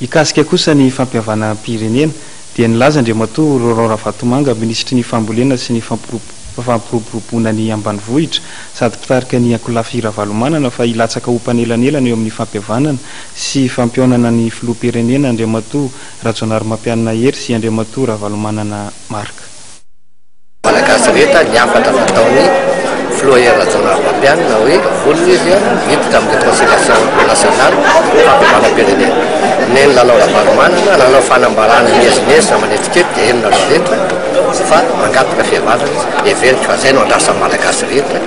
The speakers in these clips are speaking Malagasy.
Mikasika kosa ny fampihavanam-pirenena dia nilaza Andriamatoa Laurent Ravatomanga, minisitry ny fambolena sy ny fampiroboroboana ny ambanivohitra sady mpitarika ny ankolafy Ravalomanana fa hilatsaka ho mpanelanelana eo amin'ny fampihavanana sy fampihaonana ny filoham-pirenena Andriamatoa Rajaonarimampianina Hery sy Andriamatoa Ravalomanana Marc. Malagasy rehetra ny hafatra nataon'ny Filoha Hery Rajaonarimampianina hoe vonona izy hiditra amin'ny réconciliation nationale, fampihavanam-pirenena. Neny Lalao Ravalomanana nanao fanambarana miezinezina manetriketrika dia henonareo rehetra fa mangataka fihavanana izy. Heveriko fa izay no andrasan'ny Malagasy rehetra.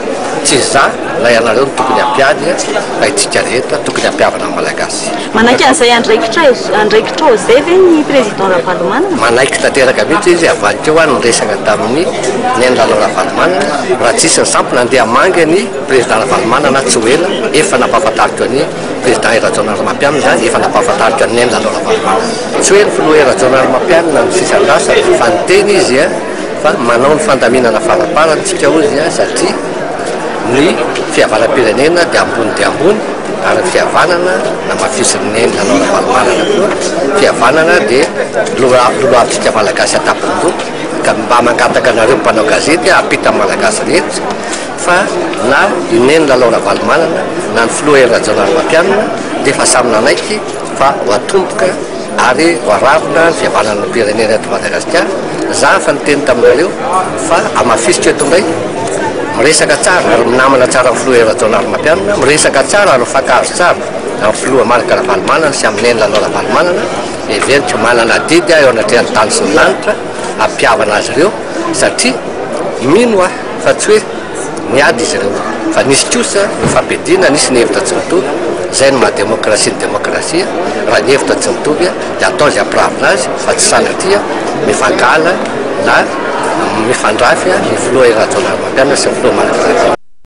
Tsy izaho na ianareo no tokony hampiady fa itsika rehetra tokony hampihavana ny Malagasy. Manaiky an'izay andraikitra andraikitrao izay ve ny Président Ravalomanana? Manaiky tanteraka mihitsy izy, avy any teo aho niresaka tamin'i Neny Lalao Ravalomanana, raha tsisy ny sampona andeha hamangy an'i Président Ravalomanana aho tsy ho ela, efa nampahafantariko an'i Président Hery Rajaonarimampianina izany, efa nampahafantariko an'i Neny Lalao Ravalomanana. Tsy hoe ny Filoha Hery Rajaonarimampianina no sisa andrasana fa niteny izy fa manao ny fandaminana faraparany tsika hozy satria ny fihavanam-pirenena dia ambony dia ambony ary ny fihavanana namafisin'i Neny Lalao Ravalomanana koa, fihavanana dia lolohavintsika Malagasy an-tampon-doha ka mba mangataka anareo mpanao gazety hampita amin'ny Malagasy rehetra fa na i Neny Lalao Ravalomanana na ny Filoha Hery Rajaonarimampianina dia efa samy nanaiky fa ho atomboka ary ho aravona ny fihavanana ny pirenena eto Madagasikara, za efa niteny taminareo fa hamafisiko eto indray, miresaka tsara ary minamana tsara amin'ny filoha Hery Rajaonarimampianina, miresaka tsara ary mifankahazo tsara amin'ny filoha Marc Ravalomanana sy amin'ny Neny Lalao Ravalomanana, heveriko manana adidy aho eo anatrehan'ny tany sy ny lanitra hampihavana azy ireo satria mino aho fa tsy hoe Niady izy ireo, fa nisy kosa ny fampiadiana, nisy ny hevitra tsy mitovy, izay no maha demokrasia ny demokrasia, raha ny hevitra tsy mitovy dia atao izay hampiravina azy fa tsy sanatria mifankahala na mifandrafy ny filoha Hery Rajaonarimampianina sy ny filoha Malagasy.